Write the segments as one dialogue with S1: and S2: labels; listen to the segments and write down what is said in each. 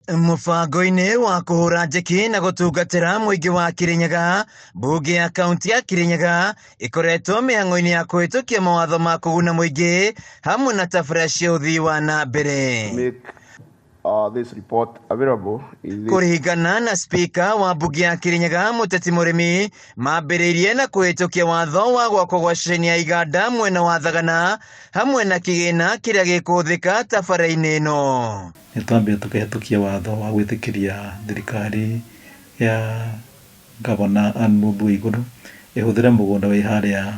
S1: Mũbango-inĩ wa kũhũra njeki na gũtungatĩra mũingĩ wa Kirinyaga, mbunge ya kaunti ya Kirinyaga ĩkoretwo mĩhang'o-inĩ ya kũhĩtũkia mawatho ma kũguna mũingĩ hamwe na tabarĩra cia ũthii wa na mbere.
S2: Make this report available in this
S1: Kũringana na spika wa mbunge ya Kirinyaga Mũteti Mũrĩmi, mambĩrĩirie na kũhĩtũkia watho wa gwakwo gwa ceceni ya iganda mwena wa Thagana hamwe na kĩgĩna kĩrĩa gĩkũhũthĩka tabarĩra-inĩ ĩno.
S3: Nĩ twambire tũkĩhĩtũkia watho wa gwĩtĩkĩria thirikari ya Gavana Anne Mumbi Waiguru ĩhũthĩre mũgũnda wĩ harĩa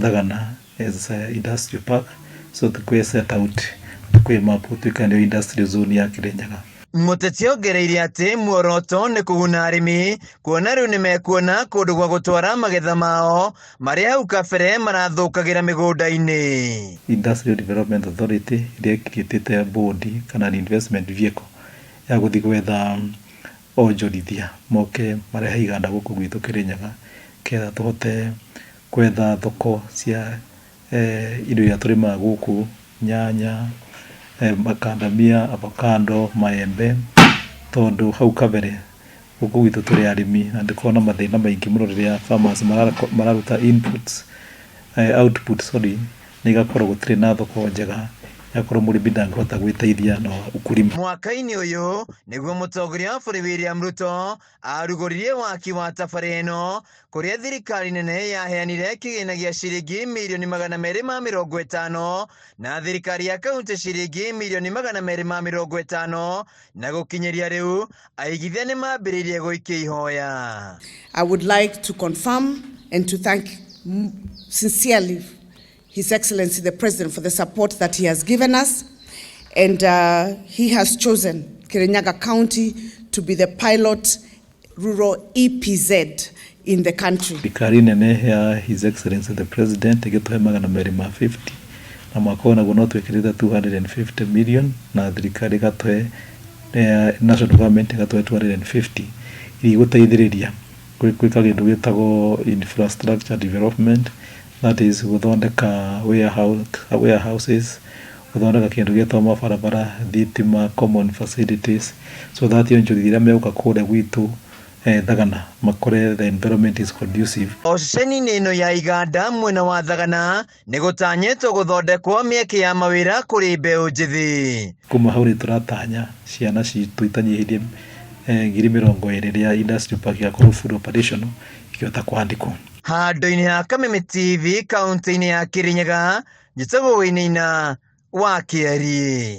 S3: Thagana as a industrial park, so twĩ set out kwĩ map gũtuĩka nĩyo industrial zone ya Kirinyaga.
S1: Mũteti ongereire atĩ muoroto nĩ kũguna arĩmi kuona rĩu nĩmekuona kũndũ gwa gũtwara magetha mao marĩa hau kabere marathũkagĩra mĩgũnda-inĩ.
S3: Industrial Development Authority ĩrĩa ĩcreatĩte board kana an investment vehicle ya gũthiĩ gwetha onjorithia moke marehe iganda gũkũ gwitũ Kirinyaga ketha tũhote gwetha thoko cia indo iria tũrĩmaga gũkũ, nyanya, makandamia, avocado, maembe, tondũ hau kabere gũkũ gwitũ tũrĩ arĩmi na ndĩkoragwo na mathĩna maingĩ mũno rĩrĩa farmers mararuta inputs, output, sorry, nĩ igakorwo gũtirĩ na thoko njega igakorwo mũrĩmi ndangĩhota gwĩteithia na ukulima.
S1: Mwaka-inĩ ũyũ nĩguo mũtongoria wa bũrũri William Ruto arugũririe waki wa tabarĩra ĩno kũrĩa thirikari nene yaheanire kĩgĩna gĩa ciringi mirioni 250 na thirikari ya kaunti ciringi mirioni 250, na gũkinyĩria rĩu aigithia nĩ mambĩrĩirie gũikia ihoya.
S4: I would like to confirm and to thank sincerely His Excellency the President for the support that he has given us. And he has chosen Kirinyaga County to be the pilot rural EPZ in the country.
S3: Thirikari nene ya His Excellency the President ĩgĩtũhe 250, na mwaka ũyũ naguo no twĩkĩrĩte 250 million, na thirikari ĩgatũhe, national government ĩgatũhe 250 iria igũteithĩrĩria gwĩka kĩndũ gĩtagwo infrastructure development, that is gũthondeka warehouses, gũthondeka kĩndũ gĩtagwo mabarabara, thitima, common facilities, so that onjorithia arĩa megũka kũrĩa gwitũ Thagana makore the environment is conducive.
S1: O ceceni-inĩ ĩno ya iganda mwena wa Thagana nĩ gũtanyĩtwo gũthondekwo mĩeke ya mawĩra kũrĩ mbeũ njĩthĩ.
S3: Kuma hau rĩ, tũratanya ciana citũ itanyihĩirie 20,000 rĩrĩa industrial park igakorwo full operational ikĩhota kwandĩkwo.
S1: Handũ-inĩ ha Kameme TV kaunti-inĩ ya Kirinyaga, njĩtagwo Wĩinĩina wa Kĩeri.